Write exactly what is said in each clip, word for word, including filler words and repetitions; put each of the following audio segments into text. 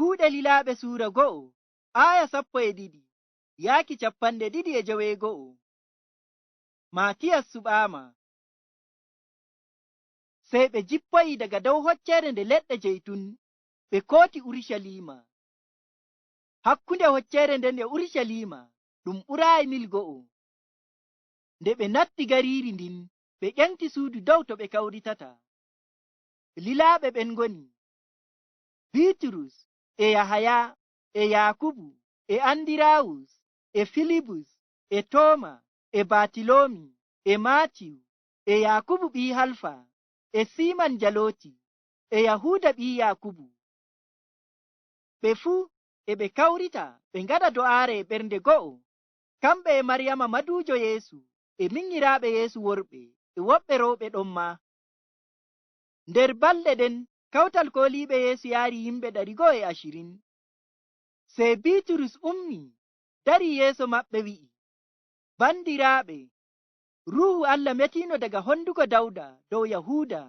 Kuuɗe Lilaaɓe suura go'o, aaya sappo e ɗiɗi, yaaki capanɗe ɗiɗi e joweego'o. Maatiyas suɓaama. Sey ɓe jippoyi daga dow hocceere nde leɗɗe jeytun, ɓe kooti Urucaliima. Hakkunde hocceere nden e Urucaliima ɗum ɓuraayi mil go'o. Nde ɓe natti gariiri ndin, ɓe ƴenti suudu dow to ɓe kawritata. Lilaaɓe ɓen ngoni Biiturus, e Yahaya, e Yaakubu, e Andirawus, e Filibus, e Tooma, e Batiloomi, e Maatiyu, e Yaakubu ɓii Halfa, e Siiman Jalooti, e Yahuuda ɓii Yaakubu. Ɓe fuu e ɓe kawrita, ɓe ngaɗa do'aare e ɓernde go'o, kamɓe e Maryama maduujo Yeesu, e minyiraaɓe Yeesu worɓe, e woɓɓe rewɓe ɗon maa. Nder balɗe ɗen, kawtal kooliiɓe Yeesu yaari yimɓe ɗari go'o e ashirin. Sey Biiturus ummii, darii yeeso maɓɓe, wi'i, "Bandiraaɓe, Ruuhu Allah metiino daga honduko Dawda dow Yahuuda,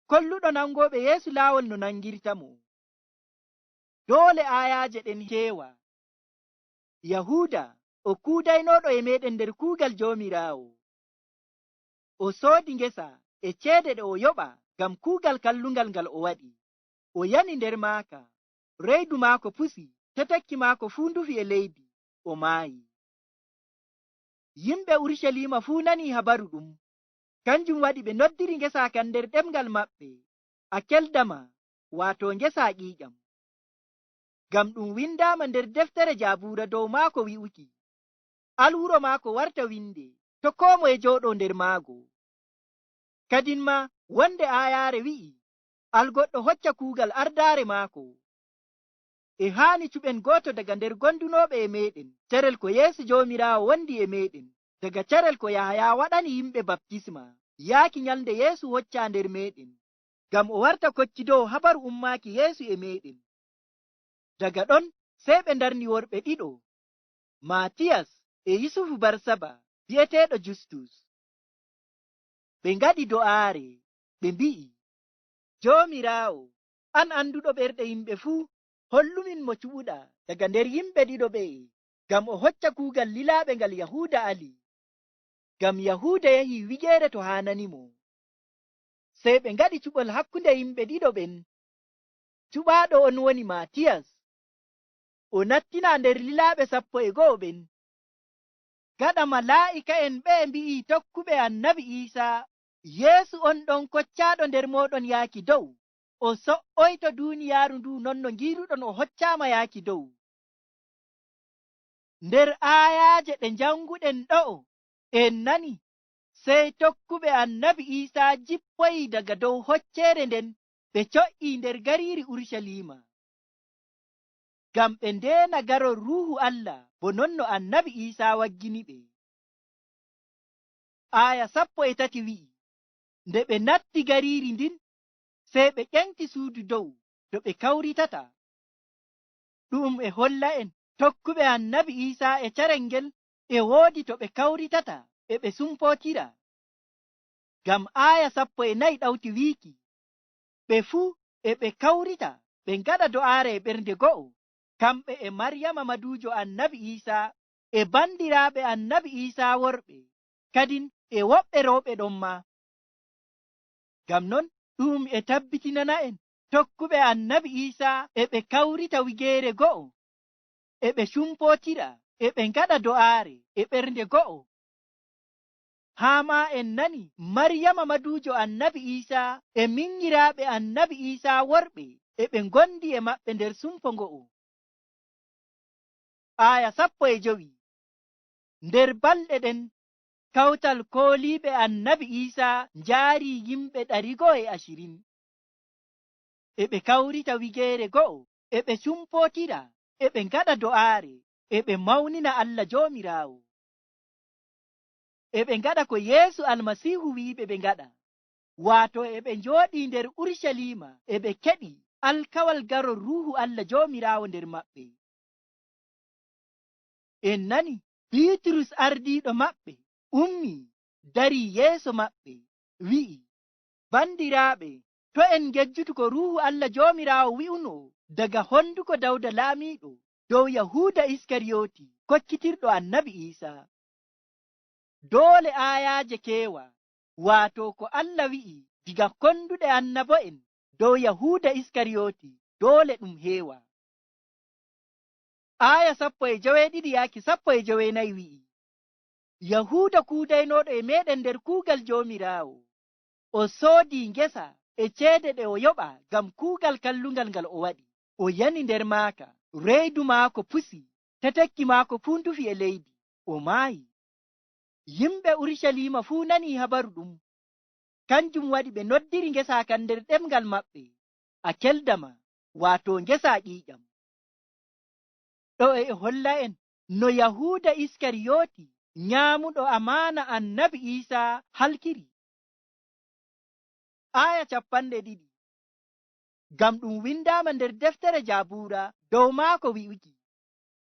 kolluɗo nangooɓe Yeesu laawol no nangirta mo. Doole aayaaje ɗen keewa. Yahuuda, o kuudaynooɗo e meeɗen nder kuugal Joomiraawo. O soodi ngesa e ceede ɗe o yoɓa ngam kuugal kallungal ngal o waɗi. O yani nder maaka, reydu maako pusi, tetekki maako fuu ndufi e leydi, o maayi." Yimɓe Urucaliima fuu nanii habaru ɗum. Kanjum waɗi ɓe noddiri ngesa kan nder ɗemngal maɓɓe Akeldama, waato ngesa ƴiiƴam. Ngam ɗum windaama nder deftere Jaabuura dow maako wi'uki, "Al wuro maako warta winde, to' koo moye jooɗoo nder maago." Kadin maa, wonde aayaare wi'i, "Al goɗɗo hocca kuugal ardaare maako." E haani cuɓen gooto daga nder gondunooɓe e meeɗen, carel ko Yeesu Joomiraawo wondi e meeɗen, daga carel ko Yahaya waɗani yimɓe baptisma, yaaki nyalnde Yeesu hoccaa nder meeɗen, ngam o warta koccidoowo habaru ummaaki Yeesu e meeɗen. Daga ɗon, sey ɓe ndarni worɓe ɗiɗo, Maatiyas e Yusufu Barsaba, bi'eteeɗo Justus. Ɓe ngaɗi do'aare, ɓe mbi'i, "Joomiraawo, an annduɗo ɓerɗe yimɓe fuu, hollumin mo cuɓuɗaa daga nder yimɓe ɗiɗo ɓe'e, ngam o hocca kuugal lilaaɓe ngal Yahuuda ali." Ngam Yahuuda yahii wigeere to haanani mo. Sey ɓe ngaɗi cuɓol hakkunde yimɓe ɗiɗo ɓen. Cuɓaaɗo on woni Maatiyas. O nattinaa nder lilaaɓe sappo e go'o ɓen. Gaɗa malaa'ika'en ɓe'e mbi'ii tokkuɓe Annabi Iisaa, Yeesu on ɗon koccaaɗo nder mooɗon yaaki dow, o so'oyto duuniyaaru nduu non no ngiiruɗon o hoccaama yaaki dow. Nder aayaaje ɗe njannguɗen ɗo'o, en nani, sey tokkuɓe Annabi Iisaa jippoyi daga dow hocceere nden, ɓe co'ii nder gariiri Urucaliima. Ngam ɓe ndeena garol Ruuhu Allah, bo non no Annabi Iisaa waggini ɓe. Aaya sappo e tati wi'i, "Nde ɓe natti gariiri ndin, sey ɓe ƴenti suudu dow to ɓe kawritata." Ɗu'um e holla'en tokkuɓe Annabi Iisaa e carel ngel e woodi to ɓe kawritata e ɓe sumpootira. Ngam aaya sappo e nayi ɗawti wiiki, "Ɓe fuu e ɓe kawrita, ɓe ngaɗa do'aare e ɓernde go'o, kamɓe e Maryama maduujo Annabi Iisaa, e bandiraaɓe Annabi Iisaa worɓe, kadin e woɓɓe rewɓe ɗon maa." Ngam non, ɗu'um e tabbitinana'en tokkuɓe Annabi Iisaa e ɓe kawrita wigeere go'o, e ɓe cumpootira, e ɓe ngaɗa do'aare e ɓernde go'o. Haa maa en nani Maryama maduujo Annabi Iisaa e minyiraaɓe Annabi Iisaa worɓe e ɓe ngondi e maɓɓe nder sumpo ngo'o. Aaya sappo e jowi. Nder balɗe ɗen, kawtal kooliiɓe Annabi Iisaa njaarii yimɓe ɗari go'o e ashirin. E ɓe kawrita wigeere go'o, e ɓe cumpootira, e ɓe ngaɗa do'aare, e ɓe mawnina Allah Joomiraawo. E ɓe ngaɗa ko Yeesu Almasiihu wi'iɓe ɓe ngaɗa, waato e ɓe njooɗii nder Urucaliima, e ɓe keɗi alkawal garol Ruuhu Allah Joomiraawo nder maɓɓe. En nani Biiturus ardiiɗo maɓɓe ummii, darii yeeso maɓɓe, wi'i, "Bandiraaɓe, to' en ngejjutu ko Ruuhu Allah Joomiraawo wi'unoo daga honduko Dawda laamiiɗo dow Yahuuda Iskariyooti, kokkitirɗo Annabi Iisaa. Doole aayaaje keewa, waato ko Alla wi'i diga konduɗe annabo'en dow Yahuuda Iskariyooti, doole ɗum heewa. Aaya sappo e joweeɗiɗi yaaki sappo e joweenayi wi'i, Yahuuda kuudaynooɗo e meeɗen nder kuugal Joomiraawo, o soodii ngesa e ceede ɗe o yoɓa ngam kuugal kallungal ngal o waɗi. O yani nder maaka, reedu maako pusi, tetekki maako fuu ndufi e leydi, o maayi. Yimɓe Urucaliima fuu nanii habaru ɗum. Kanjum waɗi ɓe noddiri ngesa kan nder ɗemngal maɓɓe, Akeldama, waato ngesa ƴiiƴam. Ɗo e holla en no Yahuuda Iskariyooti, nyaamuɗo amaana Annabi Iisaa, halkiri. Aaya capanɗe ɗiɗi. Ngam ɗum winndaama nder deftere Jaabuura dow maako wi'uki,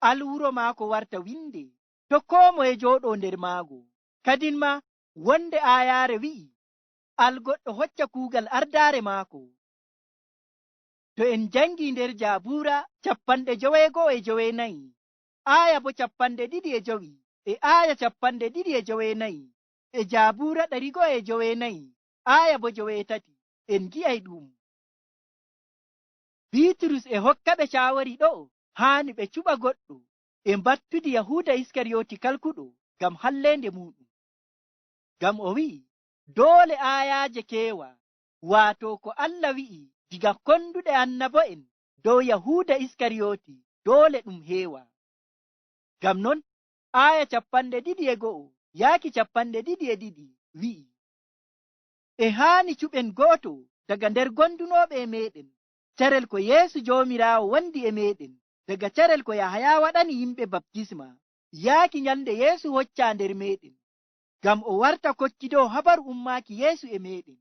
Al wuro maako warta winnde, to koo moye jooɗoo nder maago. Kadin maa, wonnde aayaare wi'i, Al goɗɗo hocca kuugal ardaare maako. To en njanngii nder Jaabuura capanɗe joweego'o e joweenayi, aaya boo capanɗe ɗiɗi e jowi, e aaya capanɗe ɗiɗi e joweenayi, e Jaabuura ɗari go'o e joweenayi, aaya boo joweetati, en ngi'ay ɗu'um. Biiturus e hokka ɓe caawari ɗo'o haani ɓe cuɓa goɗɗo e mbattudi Yahuuda Iskariyooti kalkuɗo ngam halleende muuɗum. Ngam o wi'i, doole aayaaje keewa, waato ko Alla wi'i diga konduɗe annabo'en dow Yahuuda Iskariyooti, doole ɗum heewa. Ngam non, aaya capanɗe ɗiɗi e go'o yaaki capanɗe ɗiɗi e ɗiɗi wi'i, E haani cuɓen go'oto daga nder gondunooɓe e meeɗen, carel ko Yeesu Joomiraawo wondi e meeɗen, daga carel ko Yahaya waɗani yimɓe baptisma, yaaki nyalnde Yeesu hoccaa nder meeɗen, ngam o warta kokkido habaru ummaaki Yeesu e meeɗen.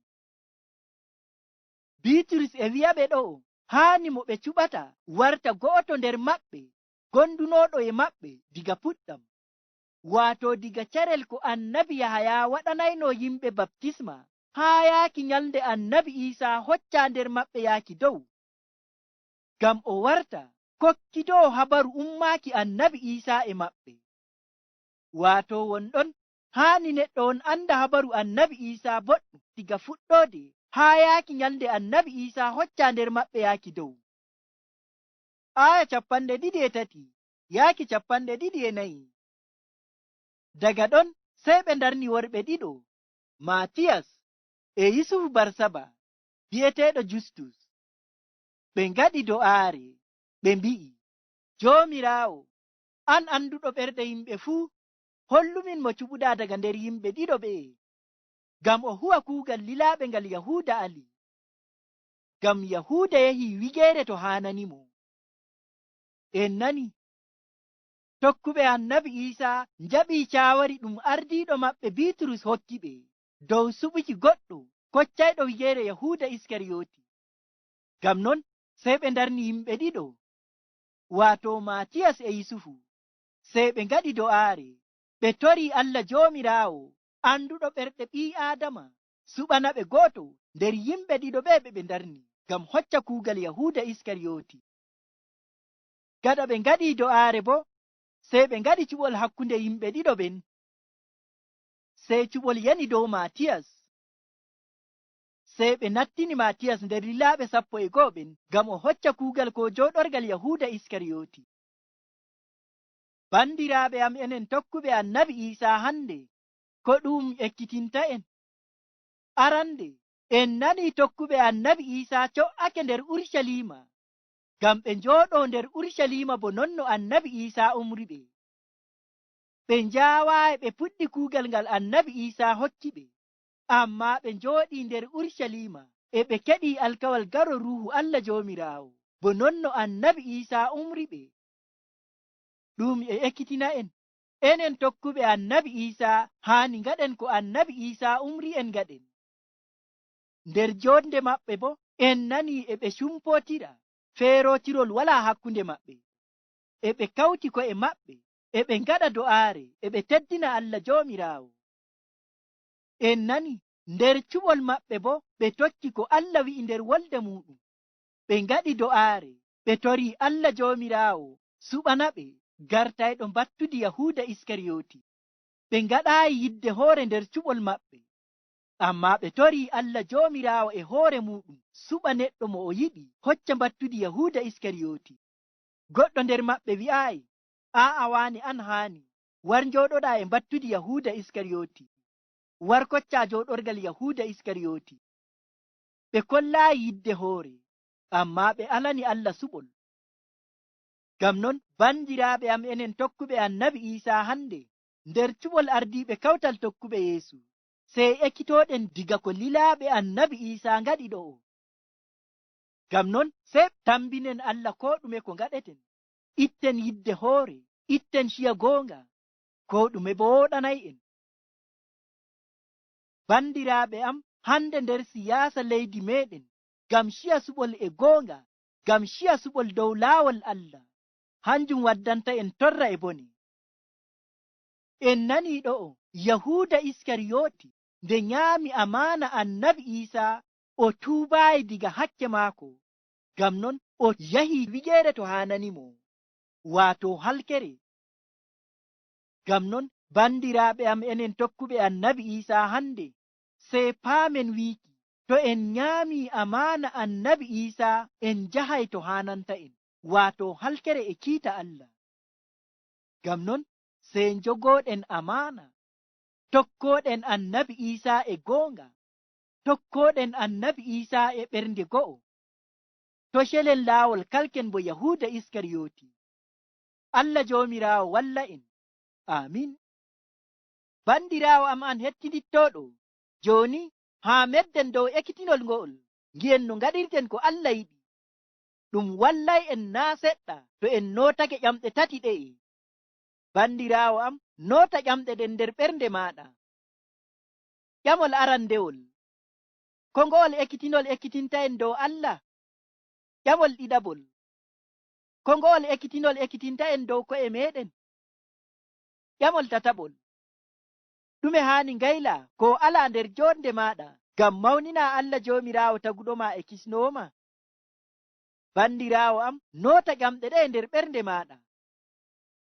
Biiturus e wi'a ɓe ɗo'o, haani mo ɓe cuɓata warta go'oto nder maɓɓe, gondunooɗo e maɓɓe diga puɗɗam. Waato diga carel ko annabi Yahaya waɗanayno yimɓe baptisma, haa yaaki nyalnde annabi Iisaa hoccaa nder maɓɓe yaaki dow. Ngam o warta kokkido habaru ummaaki annabi Iisaa e maɓɓe. Waato won ɗon, haani neɗɗo on annda habaru annabi Iisaa boɗɗum diga fuɗɗoode haa yaaki nyalnde annabi Iisaa hoccaa nder maɓɓe yaaki dow. Aaya capanɗe ɗiɗi e tati yaaki capanɗe ɗiɗi e nayi. Daga ɗon sey ɓe ndarni worɓe ɗiɗo, Maatiyas e Yusufu Barsaba, bi'eteeɗo Justus. Ɓe ngaɗi do'aare, ɓe mbi'i, Joomiraawo, an annduɗo ɓerɗe yimɓe fuu, hollu min mo cuɓuɗaa daga nder yimɓe ɗiɗo ɓe'e, ngam o hu'a kuugal lilaaɓe ngal Yahuuda ali. Ngam Yahuuda yahii wigeere to haanani mo. En nani, tokkuɓe annabi Iisaa njaɓi caawari ɗum ardiiɗo maɓɓe Biiturus hokki ɓe dow suɓuki goɗɗo koccayɗo wigeere Yahuuda Iskariyooti. Ngam non, sey ɓe ndarni yimɓe ɗiɗo, waato Maatiyas e Yusufu. Sey ɓe ngaɗi do'aare, ɓe torii Allah Joomiraawo, annduɗo ɓerɗe ɓii Aadama, suɓana ɓe go'oto nder yimɓe ɗiɗo ɓe ɓe ɓe ndarni, ngam hocca kuugal Yahuuda Iskariyooti. Gaɗa ɓe ngaɗi do'aare boo, sey ɓe ngaɗi cuɓol hakkunde yimɓe ɗiɗo ɓen. Sey cuɓol yani dow Maatiyas. Sey ɓe nattini Maatiyas nder lilaaɓe sappo e go'o ɓen, ngam o hocca kuugal koo jooɗorgal Yahuuda Iskariyooti. Banndiraaɓe am, enen tokkuɓe annabi Iisaa hannde, ko ɗuum ekkitinta en? Arande, en nanii tokkuɓe annabi Iisaa co'ake nder Urucaliima, ngam ɓe njooɗoo nder Urucaliima bo non no annabi Iisaa umri ɓe. Ɓe njaawaayi ɓe puɗɗi kuugal ngal annabi Iisaa hokki ɓe, ammaa ɓe njooɗii nder Urucaliima, e ɓe keɗii alkawal garo Ruuhu Allah Joomiraawo, bo non no annabi Iisaa umri ɓe. Ɗum e ekkitina en, enen tokkuɓe annabi Iisaa haani ngaɗen ko annabi Iisaa umri en ngaɗen. Nder joonde maɓɓe boo, en nanii e ɓe cumpootira, feerootirol walaa hakkunde maɓɓe. E ɓe kawti ko'e maɓɓe, e ɓe ngaɗa do'aare, e ɓe teddina Allah Joomiraawo. En nani, nder cuɓol maɓɓe boo, ɓe tokki ko Allah wi'i nder wolde muuɗum. Ɓe ngaɗi do'aare, Ɓe torii Allah Joomiraawo suɓana ɓe gartayɗo mbattudi Yahuuda Iskariyooti. Ɓe ngaɗaayi yidde hoore nder cuɓol maɓɓe. Ammaa ɓe torii Allah Joomiraawo e hoore muuɗum suɓa neɗɗo mo o yiɗi hocca mbattudi Yahuuda Iskariyooti. Goɗɗo nder maɓɓe wi'aayi, "Aa'a, waane an haani, war njooɗoɗaa e mbattudi Yahuuda Iskariyooti. War koccaa jooɗorgal Yahuuda Iskariyooti." Ɓe kollaayi yidde hoore, ammaa ɓe alani Allah suɓol. Ngam non, bandiraaɓe am, enen tokkuɓe Annabi Iisaa hannde, nder cuɓol ardiiɓe kawtal tokkuɓe Yeesu, sey ekitooɗen diga ko lilaaɓe Annabi Iisaa ngaɗi ɗo'o. Ngam non, sey tambinen Allah koo ɗume ko ngaɗeten. Itten yidde hoore, itten ciya goonga, koo ɗume boo wooɗanay'en. Bandiraaɓe am, hannde nder siyaasa leydi meeɗen, ngam ciya suɓol e goonga, ngam ciya suɓol dow laawol Allah, hanjum waddanta en torra e bone. En nanii ɗo'o, Yahuuda Iskariyooti, nde nyaami amaana Annabi Iisaa, o tuubaayi diga hakke maako. Ngam non, o yahi wigeere to haanani mo, waato halkere. Ngam non, bandiraaɓe am, enen tokkuɓe Annabi Iisaa hannde, sey paamen wiiki, to en nyaamii amaana Annabi Iisaa, en njahay to haananta en, waato halkere e kiita Allah. Ngam non, sey njogooɗen amaana, tokkooɗen Annabi Iisaa e goonga, tokkooɗen Annabi Iisaa e ɓernde go'o. To celen laawol kalken bo Yahuuda Iskariyooti. Allah Joomiraawo walla en. Aamin. Bandiraawo am an hettindittooɗo, jooni haa medden dow ekkitinol ngo'ol, ngi'en no ngaɗirten ko Allah yiɗi. Ɗum wallay en naa' seɗɗa to en nootake ƴamɗe tati ɗe'e. Bandiraawo am, noota ƴamɗe ɗen nder ɓernde maaɗa. Ƴamol arandewol, ko ngo'ol ekkitinol ekkitinta en dow Allah? Ƴamol ɗiɗaɓol, ko ngo'ol ekkitinol ekkitinta en dow ko'e meeɗen? Ƴamol tataɓol, ɗume haani ngaylaa ko alaa nder joonde maaɗa ngam mawninaa Allah Joomiraawo taguɗo ma e kisnoowo ma? Bandiraawo am, noota ƴamɗe ɗe'e nder ɓernde maaɗa.